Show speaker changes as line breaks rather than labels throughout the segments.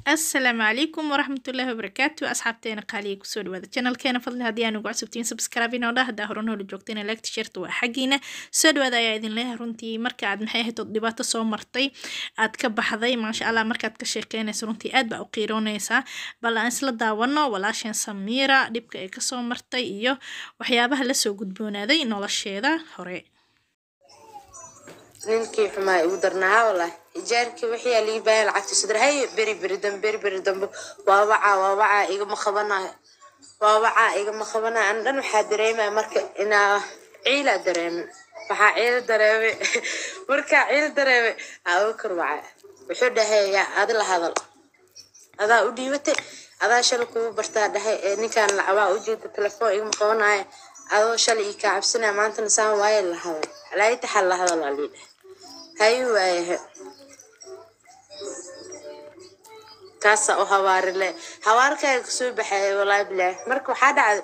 Asalaamu calaykum waraxmatullaahi wabarakaatu. Asxaabteena qaaliga, kusoo dhawaada channelkeena. Fadli haddii aan ugu cusubtiin, subscribe inoo dhah. Haddaa hore noola joogtayna, like, share waa xaggiina. Soo dhawaada ayaa idin leeyahay. Runtii marka aad, maxay ahayd, dhibaato soo martay, aad ka baxday, maasha Allah, markaad ka sheekeynayso, runtii aad baa u qiiroonaysaa. Bal aan isla daawano walaasheen Samiira, dhibka ay kasoo martay iyo waxyaabaha lasoo gudboonaaday nolosheeda hore.
Ninkii xumaa igu darnaa wallahi. Ijaarkii wixii aa lii baaya lacagta sidar hay. Beri beri dambe, beri beri dambe, waa wacaa, waa wacaa, igama qabanayo, waa wacaa, igama qabanayo. An dhan waxaa dareemaya marka inaa ciilaa dareemay. Waxaa ciil dareemay, markaa ciil dareemay, Abubakar wacay. Wuxuu dhahay, "Yaa adi la hadal, adaa u dhiibatay, adaa shalay kugu bartaa." Dhahay, "Ee ninkaan lacabaa ujeeda, telefoon igama qabanayo, adoo shalay ii kaa cabsanaya, maantana saan waaye, la hadal." Alaayta xal la hadal aa lii dhahay. Hayu waayahe, kaasaa u hawaarile, hawaarkaaga kasoo baxaya, walaahi bilaahi. Marka waxaa dhacday,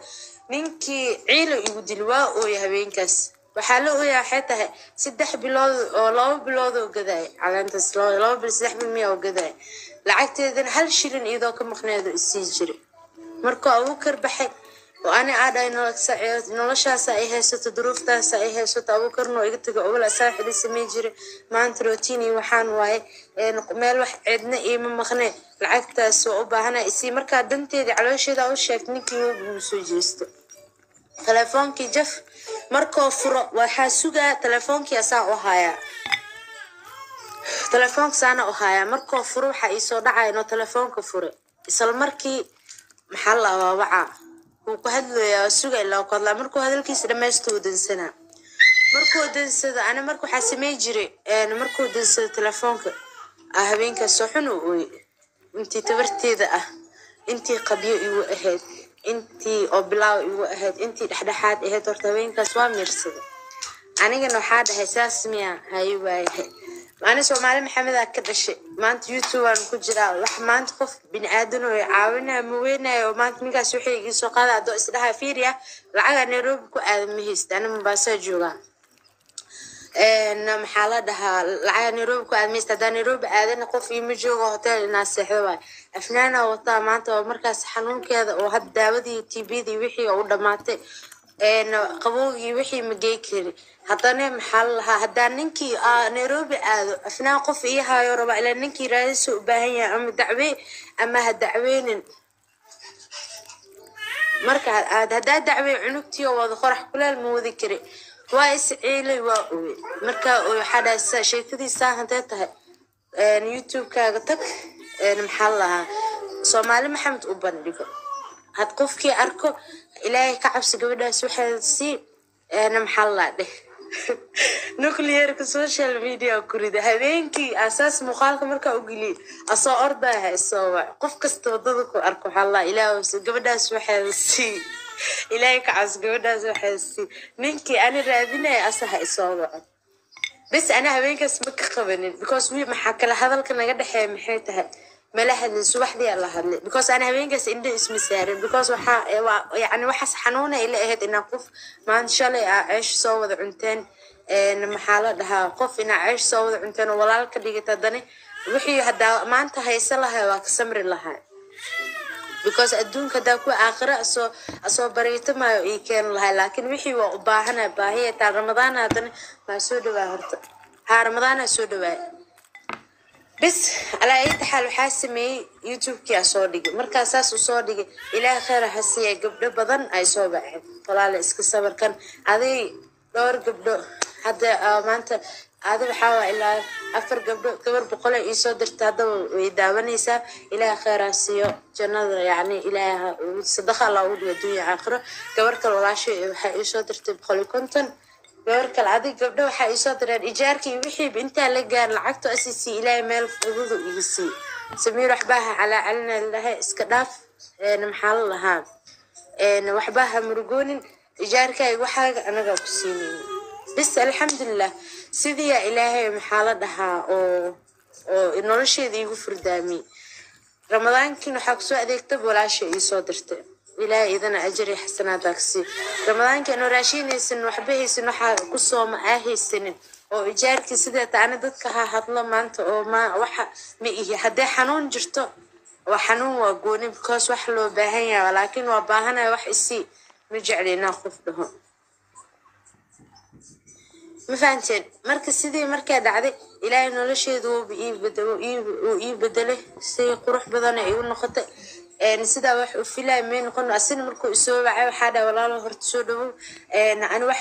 ninkii ciilo igu dili, waa ooya habeenkaas. Waxaa la ooyaa waxay tahay 3 bilood oo 2 bilood oo gadaay caleentaas, 2 bil, 3 bil miya oo gadaay, lacagteedana hal shilin iyadoo ka maqneedo isii jiray. Markuu Abuukar baxay oo ani aa dhahay, noloshaasa ay haysato, duruuftaasa ay haysato, Abuukarna oo iga tago, obol asaa xili samey jiray, maanta rotiin iyo waxaan waaye meel wax cidna iima maqne, lacagtaas waa u baahana isii. Markaa danteedii caloosheeda u sheegtay, ninkii wuu soo jeesto, telefoonkii jaf. Markoo furo, waxaa sugaa telefoonkii, asaa u hayaa telefoonka, saana u hayaa. Markoo furo, waxaa iisoo dhacaya inuu telefoonka fure. Isla markii, maxaa la wacaa, wuu ku hadlayaa, waa suga ilaa ku hadlaa. Markuu hadalkiisa dhamaysto, wuu dansanaa. Markuu dansado, ani marka waxaa samey jiray, markuu dansado telefoonka, habeenkaas soo xun u ooye, intii tabarteeda ah, intii qabyo igu ahayd, intii oo bilaaw igu ahayd, intii dhexdhexaad ahayd, horta habeenkaas waa miirsaday. Anigana waxaa dhahay, "Saas miya? Haye waayahay." Ani Soomaali Maxamedaa ka dhashay, maanta YouTube aan ku jiraa, wax maanta qof bini aadan oo caawinaya ma weynayo. Oo maanta ninkaas waxay ii soo qaada adoo isdhaha fiiriya, lacagaa Nairobi ku aada ma haysta, ani Mombasa joogaa. Maxaa la dhahaa, lacaga Nairobi ku aada ma haysta. Hadaa Nairobi aadana, qof iima joogo, hotel inaa seexdo waay. Afnaana wataa maanta oo markaas xanuunkeeda oo had daawadii TB-dii wixii oo u dhamaatay, qabowgii wixii ma gey kari. Haddana maxaa la lahaa, haddaa ninkii Nairobi aado, Afnaan qof ii hayo raba, ilaa ninkii raadisoo u baahan yahay, ama dacwee ama ha dacweynin. Marka aad haddaa dacwey, cunugtii oo wada qorax kuleel ma wadi kari. Waa is ciilay, waa oye. Marka waxaa dhahay, sheekadiisaa hantee tahay, YouTube-kaaga tag, maxaa la lahaa, Soomaali Maxamed u bandhigo, had qofkii arko, Ilaahay ka cabsi, gabadhaas waxaa sii, maxaa la lahaa, dheh. Nuclearka social media ku rida habeenkii asaas muuqaalka markaa u geliyay, asoo ordaya isoo wac. Qof kasta wadada ku arko, waxaa la Ilaah gabadhaas waxaa sii, Ilaahay ka cabsi, gabadhaas waxaa sii. Ninkii ani raadinaya asaha isoo waco. Bes, ana habeenkaas ma ka qabanin, because wi maxaa kale hadalka naga dhexeeya maxay tahay, mala hadlin. Subaxdii aa la hadlay, because ana habeenkaas indho isma saarin, because waxaa waa yani waxaas xanuuna ila ahayd inaa qof maanta shalay aa ceesh soo wada cunteen, maxaa la dhahaa, qof inaa ceesh soo wada cunteen oo walaal ka dhigata, haddana wixii haddaa maanta haysan lahay, waa ka samri lahay, because adduunka haddaa ku aakhira asoo bariitamaayo ii keeni lahay. Laakiin wixii waa u baahanay, baahiya taa. Ramadaana haddana maa soo dhawaa, horta haa, Ramadaana soo dhawaay. Bes, alaa ay taxaal, waxaa sameeyey, YouTube-kii aa soo dhigay. Markaa saas u soo dhigay, Ilaahay khayr ha siiya, gabdho badan ay soo baxeen. "Walaala, iska sabarkan aday." Dhowr gabdho hadda, maanta adi waxaa waa ilaa afar gabdho. Gabar 100 ay iisoo dirta, haddaba way daawanaysaa. Ilaahay khayr ha siiyo, jannada yacni Ilaahay sadaqa Allah ugu dhigo adduunya aakhiro. Gabar kale walaashay waxay iisoo dirtay 150. Gabar kale, adig gabdho waxaa iisoo direen ijaarkii iyo wixiiba intaa la gaar lacagto asisi. Ilaahay meel fududu iga sii. "Samiir, waxbaa ha calaacelina," lahay, "iska dhaaf, maxaa la lahaa, waxbaa ha murugoonin, ijaarkaaga waxaaga anagaa ku siinayna." Bis, alxamdulilah, sidiyaa Ilaahay, maxaa la dhahaa, oo nolosheeda iigu furdaamiyey. Ramadaankiin waxaa kusoo adeegtaba walaasha iisoo dirtay. Ilaahay idana ajar iyo xasanaad ka sii. Ramadaanka anoo raashin haysanin, waxba haysan, waxaa ku sooma aa haysanin, oo ijaarkii sidee ta, ani dadka ha hadlo maanta oo ma waxa ma ihi. Haddee xanuun jirto Waa xanuun, waa gooni, because wax loo baahan yahay, laakiin waa baahanaya, wax isii ma jecli inaan qof dhaho. Ma fahanteen? Marka sidii markay dhacday, Ilaahay nolosheedu wuuba ii bedelo, wuu ii bedelay, si qurux badana igu noqotay. Sidaa wax u filaya may noqon. Asina markuu isoo wacay, waxaa dhahay, walaalo, horta soo dhawow. Ani wax